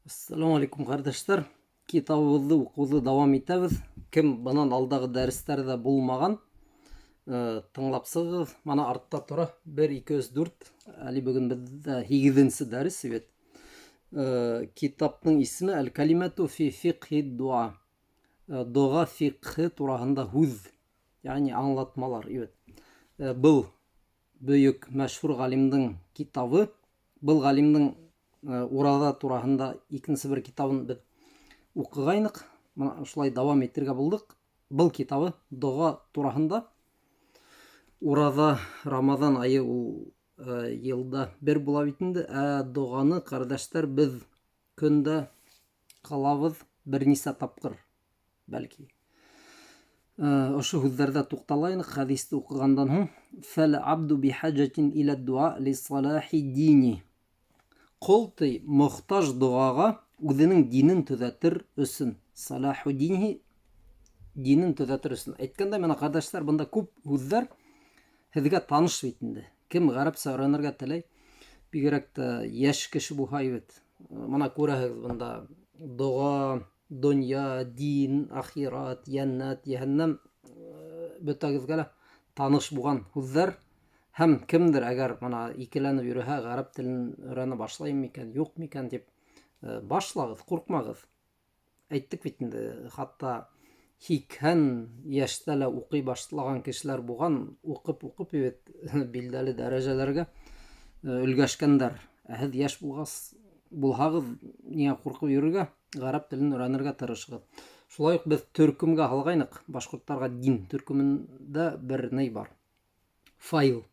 Ассаламу алейкум, ҡәрҙәштәр. Китабыбыҙҙы уҡыуҙы дауам итәбеҙ. Кем бынан алдағы дәрестәрҙә булмаған, тыңлап сығығыҙ. Мана артта тора 1, 2, 3, 4. Әле бөгөн беҙҙә 8-нсе дәрес бит. Китаптың исеме Әл-Калимату фи фиқхи дуа. Доға фиқхы тураһында һүҙ, ягъни аңлатмалар бит. Был бөйөк мәшһүр ғалимдың китабы. Был ғалимдың ураҙа тураһында икенсе бер китабын беҙ уҡығайныҡ. Мына шулай дауам итергә булдыҡ. Был китабы доға тураһында. Ураҙа, Рамаҙан айы ул йылда бер була бит инде. Ә доғаны, ҡәрҙәштәр, беҙ көндә ҡылабыҙ бер нисә тапҡыр, бәлки. Ошо һүҙҙәрҙә туҡталайныҡ хәдисте уҡығандан һуң. Фәл абду бихаҗатин иля дуа ли салахи дини. Ҡол ти мохтаж доғаға үҙенең динен төҙәтер өсөн. Салаху динихи, динен төҙәтер өсөн. Әйткәндәй, мына ҡәрҙәштәр, бында күп һүҙҙәр һеҙгә таныш бит инде. Кем ғәрәпсә өйрәнергә теләй, бигерәк тә йәш кеше булһа бит. Мына күрәһегеҙ бында доға, донъя, дин, ахират, йәннәт, йәһәннәм, бөтәгеҙгә лә таныш булған һүҙҙәр. Һәм кемдер әгәр мына икеләнеп йөрөһә, ғәрәп телен өйрәнә башлайым микән, юҡ микән тип, башлағыҙ, ҡурҡмағыҙ. Әйттек бит инде, хатта 80 йәштә лә уҡый башлаған кешеләр булған, уҡып-уҡып бит билдәле дәрәжәләргә өлгәшкәндәр. Ә һеҙ йәш булһағыҙ, ниңә ҡурҡып йөрөргә, ғәрәп телен өйрәнергә тырышығыҙ. Шулай уҡ беҙ төркөмгә һалғайныҡ, башҡорттарға дин төркөмөндә бер ни бар. Файл.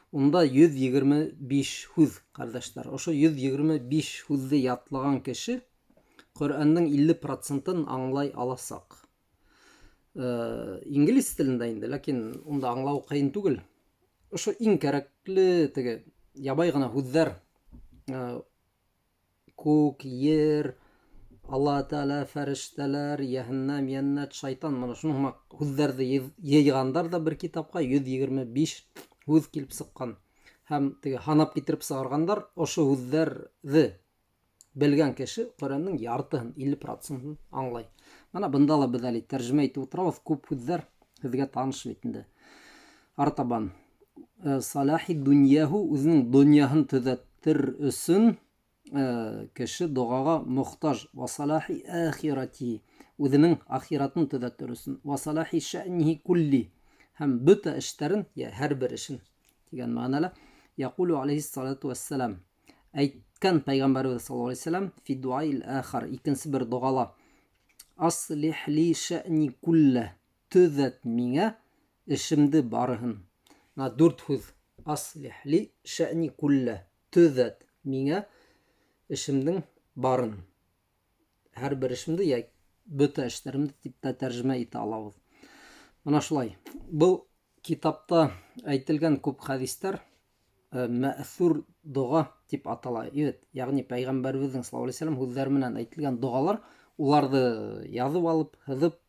Унда 125 һүҙ, ҡәрҙәштәр. Ошо 125 һүҙҙе ятлаған кеше Ҡөрьәндең илле процентын аңлай аласаҡ. Инглиз телендә инде, ләкин унда аңлау ҡыйын түгел. Ошо иң кәрәкле теге ябай ғына һүҙҙәр, күк, ер, Алла Тәғәлә, фәрештәләр, йәһәннәм, йәннәт, шайтан, мына шуның һымаҡ һүҙҙәрҙе йыйғандар ҙа бер китапҡа 125 һүҙ килеп сыҡҡан. Һәм теге һанап китереп сығарғандар, ошо һүҙҙәрҙе белгән кеше Ҡөрьәндең яртыһын, илле процентын аңлай. Мына бында ла беҙ әле тәржемә итеп ултырабыҙ, күп һүҙҙәр һеҙгә таныш бит инде. Артабан, Салахи дуньяһу, үҙенең донъяһын төҙәтер өсөн кеше доғаға мохтаж. Ва салахи ахирати, үҙенең ахиратын төҙәтер өсөн. Ва салахи шәънихи кулли, һәм бөтә эштәрен, йә һәр бер эшен тигән мәғәнәлә. Яҡулу алейхиссалату вассалам, әйткән пәйғәмбәребеҙ саллаллаһу алейхи вассалам фи дуаил ахар, икенсе бер доғала, аслих ли шәъни куллә, төҙәт миңә эшемде барыһын. Мына дүрт һүҙ. Аслих ли шәъни куллә, төҙәт миңә эшемдең барын. Һәр бер эшемде йә бөтә эштәремде тип тә тәржемә итә алабыҙ. Мына шулай. Был китапта әйтелгән күп хәдистәр мәҫүр доға тип атала. Evet, ягъни пәйғәмбәребеҙҙең саллаллаһу алейхи вәсәләм һүҙҙәре менән әйтелгән доғалар, уларҙы яҙып алып, һыҙып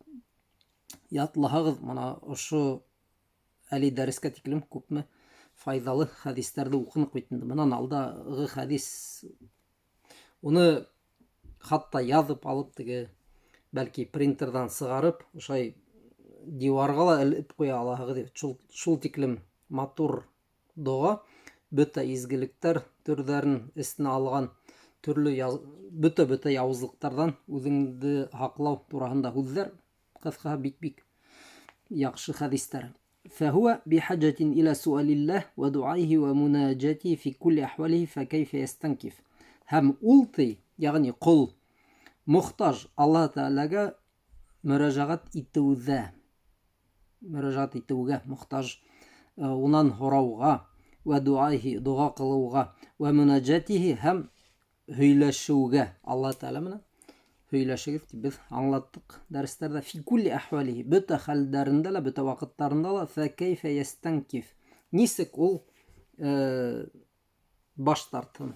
ятлаһағыҙ, мына ошо әле дәрескә тиклем күпме файҙалы хәдистәрҙе уҡыныҡ бит инде. Бынан алдағы хәдис, уны хатта яҙып алып, теге бәлки принтерҙан сығарып, ошай диварға ла элеп ҡуя алаһығыҙ бит. Шул тиклем матур доға, бөтә изгелектәр төрҙәрен эсенә алған, төрлө бөтә-бөтә яуызлыҡтарҙан үҙеңде һаҡлау тураһында һүҙҙәр, ҡыҫҡаһы бик-бик яҡшы хәдистәр. فهو بحاجة إلى سؤال الله ودعائه ومناجاته في كل أحواله فكيف يستنكف. Һәм ул ти, ягъни ҡол мохтаж Аллаһ Тәғәләгә мөрәжәғәт итеүҙә, мөрәжәғәт итеүгә мохтаж, унан һорауға, вә дуаиһи, доға ҡылыуға, вә мөнәжәтиһи, һәм һөйләшеүгә. Аллаһ Тәғәлә менән һөйләшегеҙ тип беҙ аңлаттыҡ дәрестәрҙә. Фи кулли әхвәлиһи, бөтә хәлдәрендә лә, бөтә ваҡыттарында ла, фәкәйфә ястәнкиф, нисек ул баш тартһын,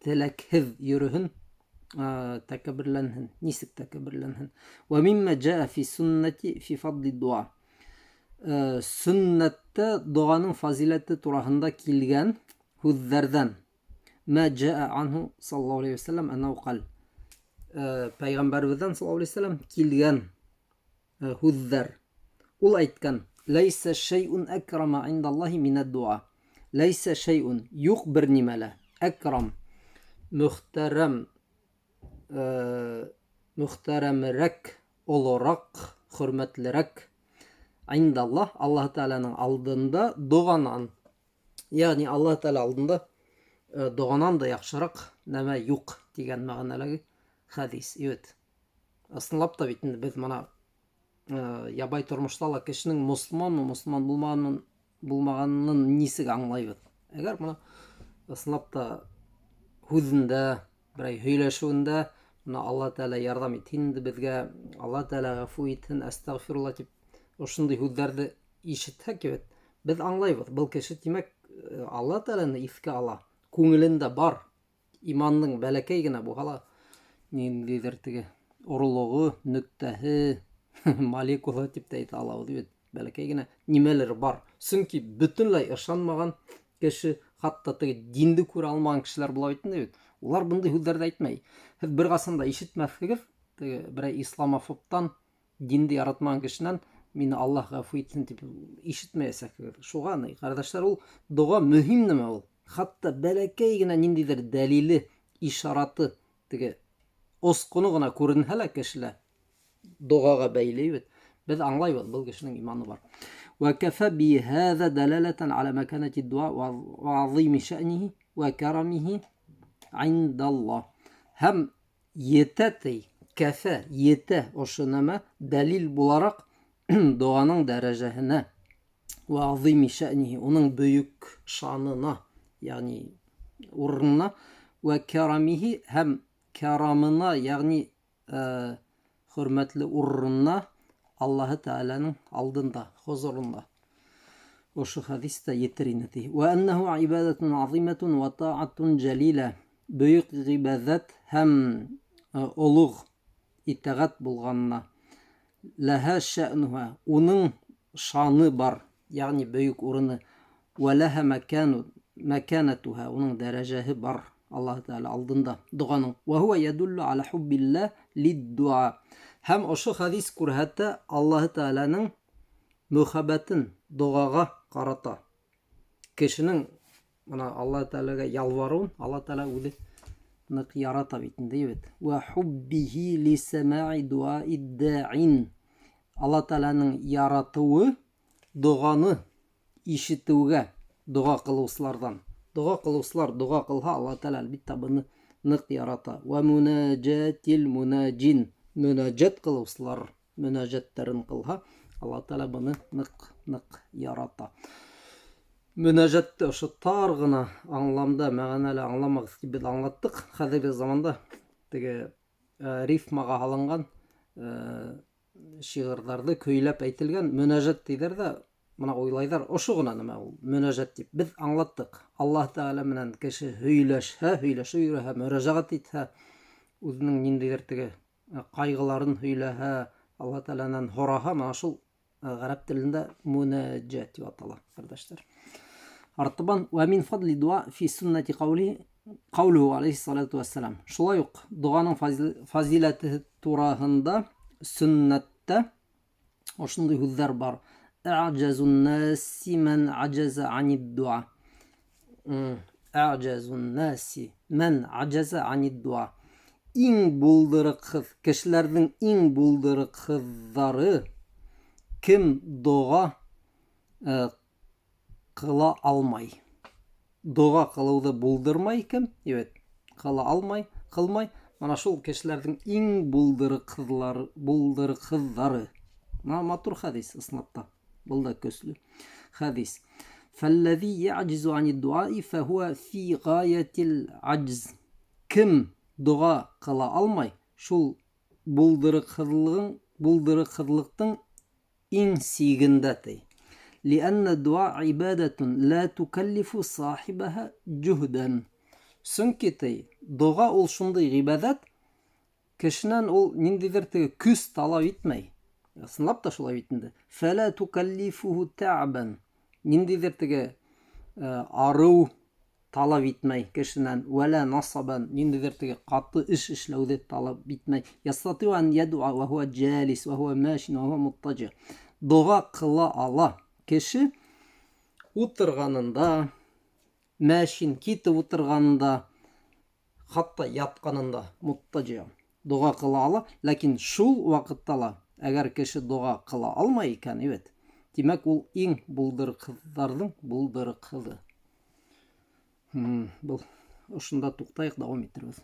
теләкһеҙ йөрөһөн, тәкәбберләнһен, нисек тәкәбберләнһен. Вә миммә джаа фи суннати фи фадли дуа. Сөннәттә доғаның фазиләте тураһында килгән һүҙҙәрҙән. Мә джаа анһу саллаллаху алейхи вәсәлләм әннәһу ҡал. Пәйғәмбәребеҙҙән саллаллаху алейхи вәсәлләм килгән һүҙҙәр. Ул әйткән: "Ләйсә шәйун әкрама индаллаһи минәд-дуа." Ләйсә шәйун, юҡ бер нимә лә, әкрам, мөхтәрәм, мөхтәрәмерәк, олораҡ, хөрмәтлерәк индаллаһ, Аллаһ Тәғәләнең алдында доғанан. Ягъни Аллаһ Тәғәлә алдында доғанан да яҡшыраҡ нәмә юҡ тигән мәғәнәләге хәдис. Evet. Ысынлап та бит инде беҙ мына ябай тормошта ла кешенең мосолманмы, мосолман булмағанын нисек аңлайбыҙ? Әгәр мына ысынлап та һүҙендә, берәй һөйләшеүендә мына Аллаһ Тәғәлә ярҙам итһен инде беҙгә, Аллаһ Тәғәлә ғәфү итһен, әстәғфирулла тип ошондай һүҙҙәрҙе ишетһәк, бит, беҙ аңлайбыҙ. Был кеше, тимәк, Аллаһ Тәғәләне иҫкә ала. Күңелендә бар имандың бәләкәй генә булһа ла ниндәйҙер теге орлоғо, нөктәһе, молекула тип тә әйтә алабыҙ бит. Бәләкәй генә нимәлер бар. Сөнки бөтөнләй ышанмаған кеше, хатта теге динде күрә алмаған кешеләр була бит инде бит. Улар бындай һүҙҙәрҙе әйтмәй. Һеҙ бер ҡасан да ишетмәҫһегеҙ, теге берәй исламофобтан, динде яратмаған кешенән мине Аллаһ ғәфү итһен тип ишетмәйәсәкһегеҙ. Шуға ни, ҡәрҙәштәр, ул доға мөһим нәмә ул. Хатта бәләкәй генә ниндәйҙер дәлиле, ишараты, теге осҡоно ғына күренһә лә кешелә доғаға бәйле бит. Беҙ аңлайбыҙ, был кешенең иманы бар. Вә кәфә биһәҙә дәләләтән аля мәкәнәти дуа вә азими шәънихи вә кәрамихи индаллаһ. Һәм етә ти, кәфә етә ошо нәмә дәлил булараҡ доғаның дәрәжәһенә вә азими шәънихи, уның бөйөк шанына, ягъни урынына, вә кәрамихи һәм кәрамына, ягъни хөрмәтле урынына Аллаһы Тәғәләнең алдында, хозурында. Ошо хәдис тә етер ине ти. Вә әннәһу ибадатун азиматун вә таатун жалила. Бөйөк ғибәҙәт һәм олуғ итәғәт булғанына. Ләһә шәънуһа, уның шаны бар, ягъни бөйөк урыны. Вә ләһә мәкәнәтуһа, уның дәрәжәһе бар Аллаһы Тәғәлә алдында доғаның. Вә һуә ядуллу аля хуббилла лид-дуа. Һәм ошо хәдис күрһәтә Аллаһы Тәғәләнең мөхәббәтен доғаға ҡарата. Кешенең мына Аллаһы Тәғәләгә ялварыуын Аллаһы Тәғәлә үҙе ныҡ ярата бит инде, бит. Вә хуббихи ли самаи дуаид-даин. Аллаһы Тәғәләнең яратыуы доғаны ишетеүгә, доға ҡылыусыларҙан. Доға ҡылыусылар доға ҡылһа, Аллаһы Тәғәлә әлбиттә быны ныҡ ярата. Вә мунаджатил мунаджин. Мөнәжәт ҡылыусылар мөнәжәттәрен ҡылһа, Аллаһ Тәғәлә быны ныҡ-ныҡ ярата. Мөнәжәтте ошо тар ғына аңламда, мәғәнәле аңламағыҙ тип беҙ аңлаттыҡ. Хәҙерге заманда теге рифмаға һалынған шиғырҙарҙы көйләп әйтелгән мөнәжәт тиҙәр ҙә, мына уйлайҙар, ошо ғына нәмә ул мөнәжәт тип. Беҙ аңлаттыҡ. Аллаһ Тәғәлә менән кеше һөйләшһә, һөйләшеп йөрөһә, мөрәжәғәт итһә, үҙенең ниндәйҙер теге ҡайғыларын һөйләһә, Аллаһ Тәғәләнән һораһа, мына шул ғәрәп телендә мөнәжәт тип атала, ҡәрҙәштәр. Артабан вә мин фадли дуа фи суннати ҡаули ҡаулуһу алейхиссалату вассалам. Шулай уҡ доғаның фазиләте тураһында сөннәттә ошондай һүҙҙәр бар. А'жазун наси ман аджаза анид дуа. А'жазун наси ман аджаза анид дуа. Иң булдырыҡһыҙ, кешеләрҙең иң булдырыҡһыҙҙары кем доға ҡыла алмай. Доға ҡылыуҙы булдырмай кем? Evet, ҡыла алмай, ҡылмай. Мына шул кешеләрҙең иң булдырыҡһыҙҙары. Мына матур хәдис ысынлап та. Был да көслө хәдис. Фәлләзи яъҗизу анид-дуаи фәһуә фи ғаятил аҗз. Кем доға ҡыла алмай, шул булдырыҡһыҙлыҡтың иң сигендә ти. Лиәннә дуа ибадатун ла тукаллифу сахибаха җуһдан. Сөнки ти, доға ул шундай ғибәҙәт, кешенән ул ниндәйҙер теге көс талап итмәй. Ысынлап та шулай бит инде. Фәлә тукаллифуху та'бан. Ниндәйҙер теге арыу, талап итмәй кешенән, вәлә насабан, ниндәйҙер теге ҡаты эш эшләүҙе талап итмәй. Ястатиу ан ядуа ва хуа джалис ва хуа машин ва хуа муттаджи. Доға ҡыла ала кеше ултырғанында, мәшин китеп ултырғанында, хатта ятҡанында, муттаджи доға ҡыла ала, ләкин шул ваҡытта ла әгәр кеше доға ҡыла алмай икән, бит, тимәк, ул иң булдырыҡһыҙҙарҙың булдырыҡһыҙы. Был ошонда туҡтайыҡ, дауам итербеҙ.